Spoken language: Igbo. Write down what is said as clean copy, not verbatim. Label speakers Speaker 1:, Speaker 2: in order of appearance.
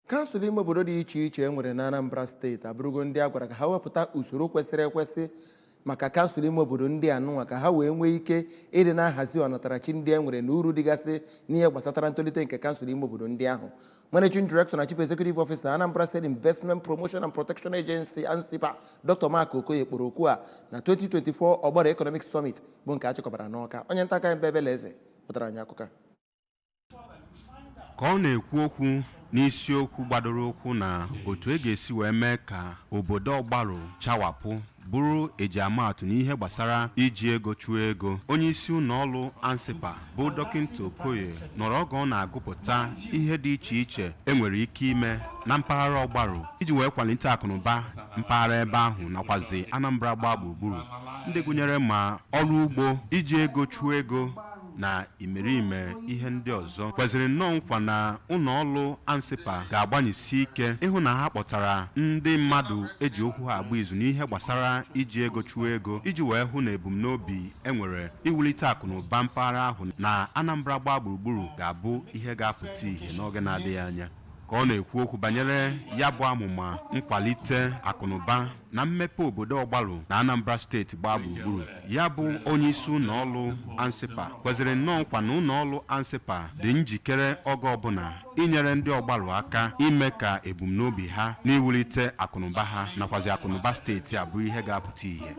Speaker 1: Kansụl ime obodo dị iche iche e nwere na Anambra Steeti abụrụgo ndị a gwara ka ha wepụta usoro kwesịrị ekwesị maka kansụl ime obodo ndị a nụnwa, ka ha wee nwee ike ịdị na-ahazi ọnatarachi ndị e nwere na uru dịgasị n'ihe gbasatara ntolite nke kansụl ime obodo ndị ahụ. Managing Director na Chief Executive Officer, Anambra State Investment Promotion and Protection Agency, ANSIPPA, Dr. Mark Okoye kpọrọ okwu a na 2024 Ọgbara Economic Summit, bụ nke a chịkọbara n'Ọka. Onye nta aka ebe Ebele Eze pụtara anyị akụkọ a.
Speaker 2: Ka ọ na-ekwu okwu n'isiokwu gbadoro ụkwụ na otu e ga-esi wee mee ka obodo Ọgbarụ chawapụ, bụrụ eji amaatụ n'ihe gbasara iji ego chụọ ego, onye isi ụlọ ọrụ ANSIPPA bụ Dọkịta Okoye nọrọ oge ọ na-agụpụta ihe dị iche iche enwere ike ime na mpaghara Ọgbarụ iji wee kwalite akụnụba mpaghara ebe ahụ nakwazi Anambra gbaa gburugburu, ndị gụnyere ma ọrụ ugbo, iji ego chụọ ego na imerime ihe ndị ọzọ, kweziri nnọọ nkwa na ụlọ ọrụ ANSIPPA ga-agbanyesi ike ịhụ na ha kpọtara ndị mmadụ eji okwu ha agba izu n'ihe gbasara iji ego chụọ ego, iji wee hụ na ebumnobi enwere iwulite akụ na ụba mpaghara ahụ na Anambra gbaa gburugburu ga-abụ ihe ga-apụta ìhè n'oge na-adịghị anya. Ka ọ na-ekwu okwu banyere ya bụ amụma nkwalite akụnụba na mmepe obodo Ọgbalụ na Anambra Steeti gbaa gburugburu, ya bụ onye isi ụlọ ọrụ ANSIPPA kweziri nnọọ nkwa na ụlọ ọrụ ANSIPPA dị njikere oge ọbụla inyere ndị Ọgbalụ aka ime ka ebumnobi ha n'iwulite akụnụba ha nakwazi akụnụba steeti a bụrụ ihe ga-apụta ìhè.